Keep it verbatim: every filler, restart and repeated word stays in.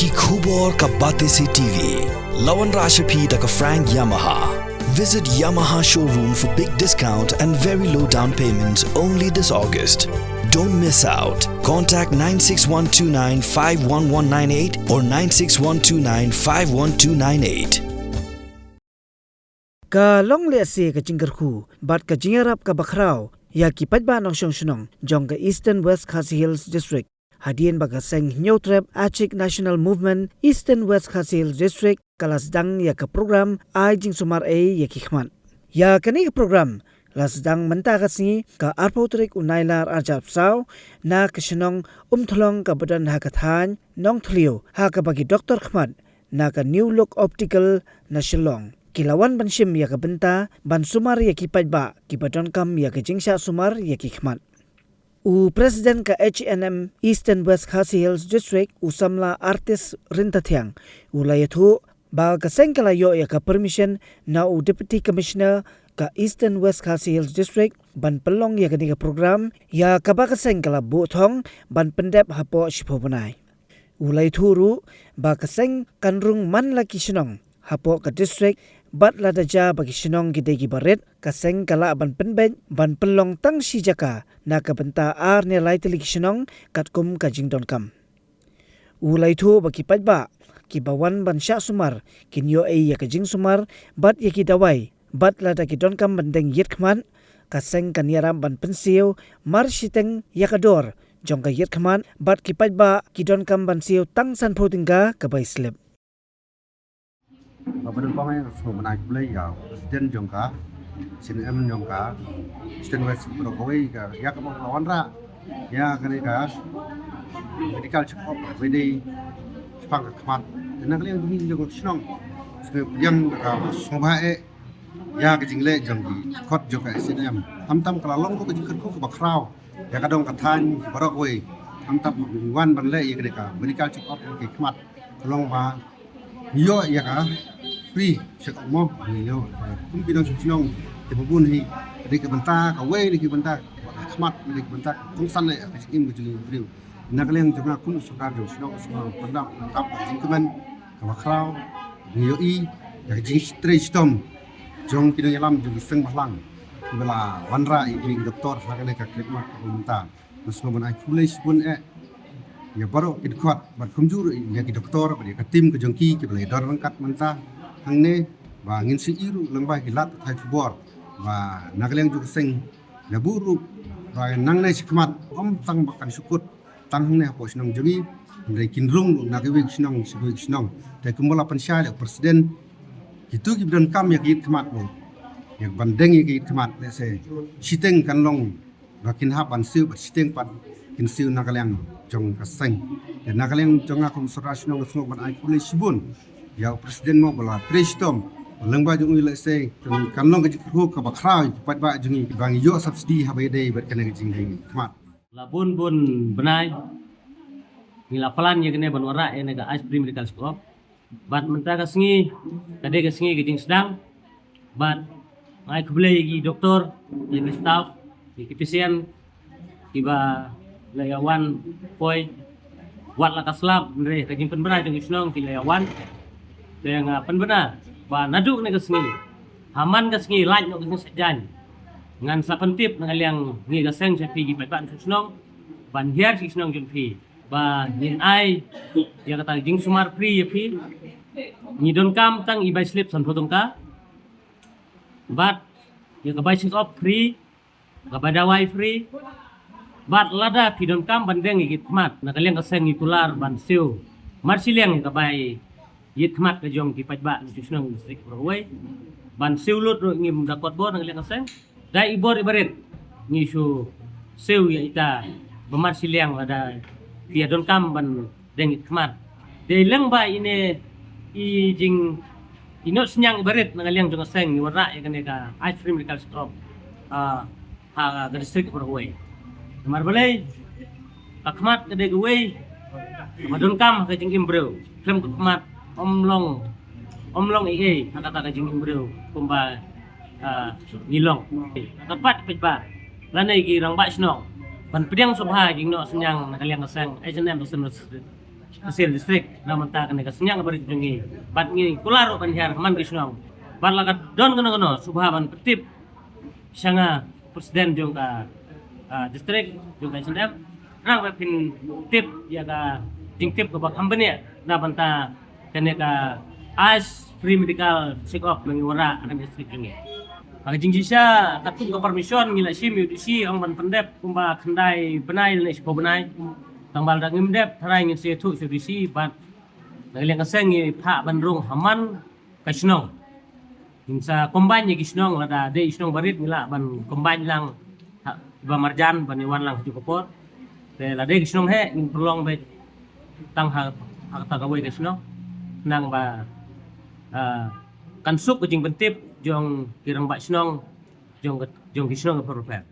Ki khubor ka Batesi T V. La wanrah sha phi da ka Frank Yamaha. Visit Yamaha showroom for big discount and very low down payment only this August. Don't miss out. Contact nine six one two nine five one one nine eight or nine six one two nine five one two nine eight. Ka long lehse ka jingkyrkhu bad ka jingïarap kaba khraw ïa ki paidbah nongshong shnong jong ka Eastern West Khasi Hills District, hadien ba ka seng Hynñiewtrep Achik National Movement Eastern West Khasi Hills District ka la sdang ïa ka program ai jingsumar ei ïa ki khmat. Ïa kane ka program la sdang mynta ka sngi, ka arphew tarik u Nailar arhajar arphew saw, na ka shnong Umthlong kaba don ha ka thaiñ Nongthliew, ha kaba ki doktor khmat na ka New Look Optical na Shillong ki la wan ban shim ïa ka bynta ban sumar ïa ki paidbah kiba donkam ïa ka jingshah sumar ïa ki khmat. U President ka H N M Eastern West Khasi Hills District, u samla Artis Ryntathiang, u la ïathuh ba ka seng ka la ïoh ïa ka permission na u Deputy Commissioner ka Eastern West Khasi Hills District ban pynlong ïa kane ka program, ïa kaba ka seng ka la buh thong ban pyndep hapoh shiphew bnai. U la ïathuh ruh ba ka seng kan rung man la ki shnong hapoh ka district, bad lada jia ba ki shnong ki dei kiba rit, ka seng ka lah ban pynbeit ban pynlong tang shi jaka na ka bynta ar ne lai tylli ki shnong katkum ka jingdonkam. U la ïathuh ba ki paidbah kiba wan ban shah sumar kin ïoh ei ïa ka jingsumar bad ïa ki dawai, bad lada ki donkam ban deng ïit khmat, ka seng kan ïarap ban pynsiew mar shiteng ïa ka dor jong ka ïit khmat, bad ki paidbah ki donkam ban siew tang sanphew tyngka ka bai slip. Ba ba don pang ïa sngewbha ban ai khublei ïa u president jong ka C N M jong ka Eastern West, baroh kawei ka ïa kaba la wanrah ïa kane ka medical check up ba dei shaphang ka khmat. Te na ka liang jong ngi jong ka shnong, sngewbha ïa ka sngewbha eh ïa ka jingleh jong ki kot jong ka C N M. Tam tam ka la long ruh ka jingkyrkhu kaba khraw ïa ka dong ka thaiñ baroh kawei. Tam tam ngi wan ban leh ïa kane ka medical check up ïa ki khmat, ka long ba ngi ïoh ïa ka free check up mo, ngi ïoh. Kum ki nongshong shnong kiba bun hi, ka dei ka bynta kawei na ki bynta ka khmat, ka dei ka bynta kongsan ïa ka jingim ka jong ki briew. Na ka liang jong nga kum u sordar jong shnong, shnong pyndap ka jingkmen kaba khraw, ngi ïohi ïa ka jingtrei shitom jong ki nongïalam jong ki seng bhalang kiba la wanrah ïa ki doktor ha kane ka khlieh mat kaba mynta. Nga sngewbha ban ai khublei shibun eh ïa baroh ki dkhot bad kumjuh ruh ïa ki doktor bad ïa ka team ka jong ki kiba la ïadon ryngkat mynta hangne, ba ngin sa ïohi ruh lyngba ki lad pathai khubor ba na ka liang jong ka seng la buh ruh ba nangne shakhmat ym tang ba kan shu kut tang hangne hapoh shnong jong ngi, hynrei kin rung ruh na kiwei ki shnong sha kiwei ki shnong. Te kumba la pynshai da u president, kito kiba donkam ïa ka ïit khmat ruh, ïa ban deng ïa ka ïit khmat, lehse shiteng kan long ba kin hap ban siew, bad shiteng pat kin siew na ka liang jong ka seng. Te na ka liang jong nga kum sordar shnong nga sngewbha ban ai khublei shibun ïa u president mo ba la trei shitom, ba lyngba jong u lehse kan long ka jingkyrkhu kaba khraw ïa ki paidbah jong ngi ba ngi ïoh subsidy haba ïadei bad kane ka jingdeng khmat. La bun bun bnai ngi la plan ïa kane ban wanrah ïa kane ka eye free medical check up. Bad mynta ka sngi ka dei ka sngi ka jingsdang. Bad nga ai khublei ïa ki doktor, ïa ki staff, ïa ki patient kiba la ïa wan poi. Wat la ka slap, hynrei ka jingpynbna jong ki shnong ki la ïa wan. Te nga pynbna ba naduh kane ka sngi, ha man ka sngi, lait noh ka sngi Saitjaiñ, ngan sa pyntip na ka liang ngi ka seng sha phi ki paidbah shnong, ban hiar sha ki shnong jong phi ba ngin ai ïa kata ka jingsumar free ïa phi. Ngi donkam tang i bai slip sanphew tyngka, bad ïa ka bai check up free, ka bai dawai free. Bad lada phi donkam ban deng ïa ki khmat, na ka liang ka seng ngi kular ban siew mar shiliang ïa ka bai ïit khmat ka jong ki paidbah na ki shnong district baroh kawei. Ban siew lut ruh ngim da kot bor na ka liang ka seng. Da i bor i barit ngi shu siew ïa ita ba mar shiliang lada phi ïa donkam ban deng ïit khmat. Dei lyngba ine i jing, i noh synñiang i barit na ka liang jong ka seng ngi wanrah ïa kane ka eye free medical check up, ah, ha ka district baroh kawei. Namar balei? Ka khmat ka dei kawei kaba donkam ha ka jingim briew. Khlem ka khmat ym long, ym long ei ei ha kata ka jingim briew kumba, ah, ngi long. Ka pat peit ba lane ki rangbah shnong ban pdiang sngewbha jingnoh synñiang na ka liang ka seng H N M Eastern West District. Tasheel District na mynta kane ka synñiang kaba rit jong ngi. Bad ngi kular ruh ban hiar ha man ki shnong. Bad la ka don kano kano sngewbha ban pyntip sha nga, president jong ka, ah, district, jong ka H and M. Nang ba phin tip ïa ka jingtip kaba kham bniah na bynta kane ka AYUSH free medical check up ba ngi wanrah ha district jong ngi. Ha ka jingshisha katkum ka permission ngi la shim ïa u D C ong ban pyndep kumba khyndai bnai lane shiphew bnai. Tang ba lada ngim dep tharai ngin sa ïathuh sha u D C bad na ka liang ka seng ngi phah ban rung ha man ka shnong. Ngin sa combine ïa ki shnong, lada dei shnong barit ngi lah ban combine lang ha, ba marjan ban ïa wan lang ha kajuh ka por. Te lada dei ki shnong heh ngin pynlong beit tang ha, ha kata kawei ka shnong. Nang ba, ah, kan suk ka jingpyntip jong ki rangbah shnong jong ka, jong ki shnong bapher bapher.